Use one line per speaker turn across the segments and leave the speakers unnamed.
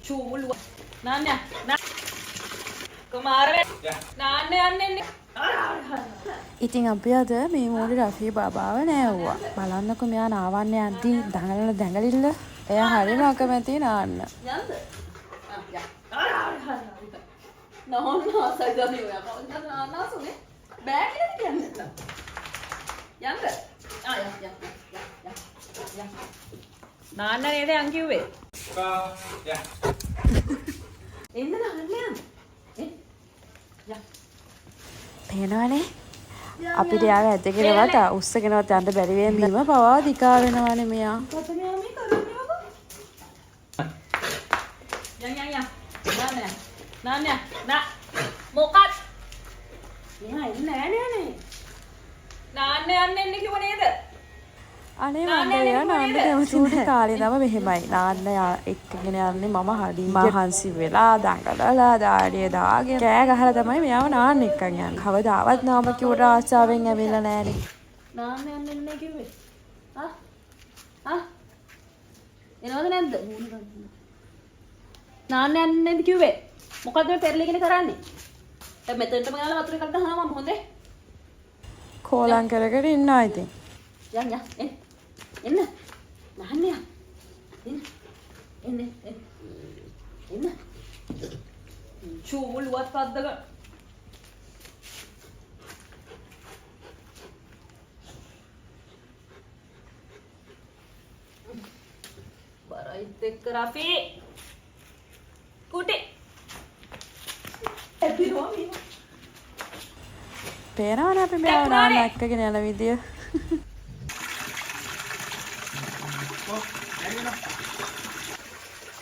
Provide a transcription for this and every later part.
චූලුව නාන්න නා කුමාර නාන්න යන්න එන්නේ.
ඉතින් අපි අද මේ මෝඩ රෆී බබාව නෑව්වා. බලන්නකො මෙයා නාවන්න යද්දි දඟලන දැඟලිල්ල. එයා හරිම අකමැති නාන්න.
යන්ද? ආ යා. නෝන්න ආසයි දන්නේ ඔයා. කවදාද නාන්න ආසුනේ? බෑ කියලා කියන්නේ නැත්තම්. යන්ද? ආ යා යා යා යා යා. නාන්න නේද යන් කිව්වේ?
යා.
එන්න නාන්න යන්න. එන්න. යා.
පේනවනේ අපිට යාව ඇදගෙනවත් උස්සගෙනවත් යන්න බැරි වෙන බිම පවා දිකා වෙනවනේ මෙයා.
මොකද මෙයා මේ කරන්නේ බබා? යන් යන් යන්. නාන්න යන්. නාන්න යන්. නා. මොකක්? මෙයා එන්නේ නෑ නේ අනේ. නාන්න යන්න එන්න කිව්ව නේද?
අනේ මන්ද එයා නාන්න කැමති නෑ. කාලේ ඉඳන්ම මෙහෙමයි. නාන්න එක්කගෙන යන්නේ මම හරි මහන්සි වෙලා දඟලලා දාඩිය දාගෙන කෑ ගහලා තමයි මෙයාව නාන්න එක්කන් යන්නේ. කවදාවත් නාම කිව්වට ආසාවෙන් ඇවිල්ලා නෑනේ.
නාන්න යන්න එන්නේ කිව්වේ. ආ? ආ? එනවද නැද්ද? නාන්න යන්න නේද කිව්වේ? මොකද්ද මේ පෙරලිගෙන කරන්නේ? දැන් මෙතනටම ගාලා වතුර එකක් ගහනවා මම හොඳේ.
කෝලම් කර කර ඉන්නවා ඉතින්.
යන් යන් එන්න. එන්න. නාන්න යන්. එන්න. එන්න එන්න. එන්න. චූලුවත් පද්දක. බරයිත් එක්ක රෆී. කුටි. ඇතිරෝ මේ.
පේනවනේ අපි මෙයාව නාන්න එක්කගෙන යන විදිය.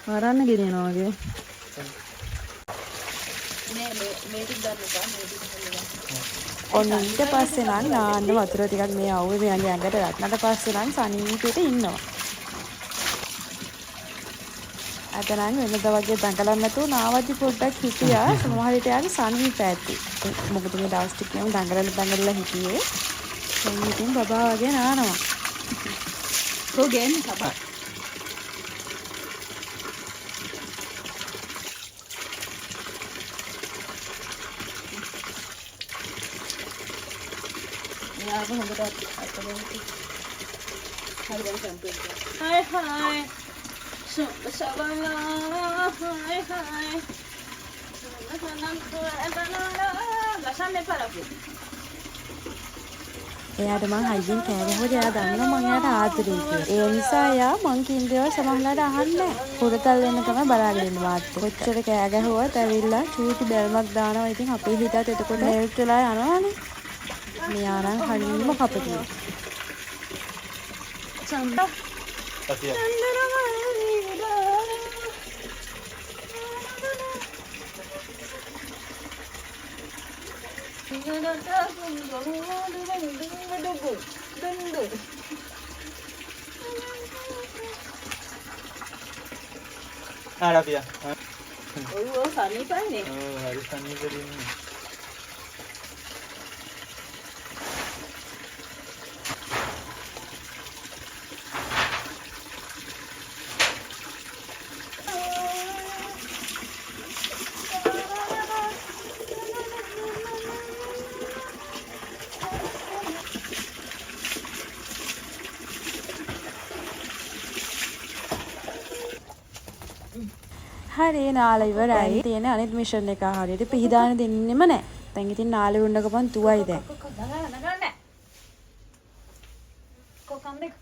මරන්න ගෙනියනවා වගේ.
ඔන්න ඊට පස්සේ නම් නාන්න වතුර ටිකක් මේ අවුවේ මෙයාගේ ඇඟට වැටුණාට පස්සේ නම් සනීපෙට ඉන්නවා. අද නම් වෙනද වගේ දඟලන්න නැතුව නාවද්දි පොඩ්ඩක් හිටියා. සමහර විට එයාගේ සනීප ඇති. මොකද මේ දවස් ටිකේම දඟලලා දඟලලා හිටියේ. දැන් ඉතින් බබා වගේ නානවා.
කො ගේන්නේ කබා. එයාව හොඳට අත බලන්න. හරි දැන් ෂැම්පූ එක. Hi hi. සබලා හායි හායි. ලසන්න එපා රෆී.
එයාට මං හයියෙන් කෑ ගැහුවට එයා දන්නවා මං එයාට ආදරේ කියලා. ඒ නිසා එයා මං කියන දේවල් සමහරලාට අහන්නේ නැහැ. හුරතල් වෙන්න තමයි බලාගෙන ඉන්නේ මාත් එක්ක. කොච්චර කෑ ගැහුවත් ඇවිල්ලා චූටි බැල්මක් දානවා. ඉතින් අපේ හිතත් එතකොට මෙල්ට් වෙලා යනවනේ. මෙයා නම් හරිම කපටියි.
චන්ද
රෆියා. ආ රෆියා.
ඔව් ඔව් සනීපයිනේ.
ඔව් හරි සනීපෙට ඉන්නේ.
හරි නාලා ඉවරයි. තියෙන අනිත් මිෂන් එක හරියට පිහිදාන දෙන්නෙම නෑ. දැන් ඉතින් නාලා වුණ ගමන් තුවයි දැන්.
දඟලන්න දඟලන්න. කො කන් දෙක.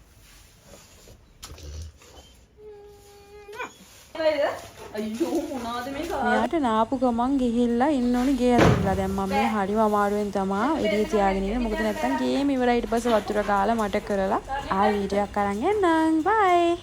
අයියෝ මොනාද මේ කාරේ?
මෙයාට නාපු ගමන් ගිහිල්ලා ඉන්න ඕනි ගේ ඇතුළට. දැන් මම මේ හරිම අමාරුවෙන් තමා එළිය තියාගෙන ඉන්නේ. මොකද නැත්තම් ගේම ඉවරයි. ඊට පස්සේ වතුර ගාලා මට කරලා ආයෙ වීඩියෝ එකක් අරන් එන්නම්. බයි.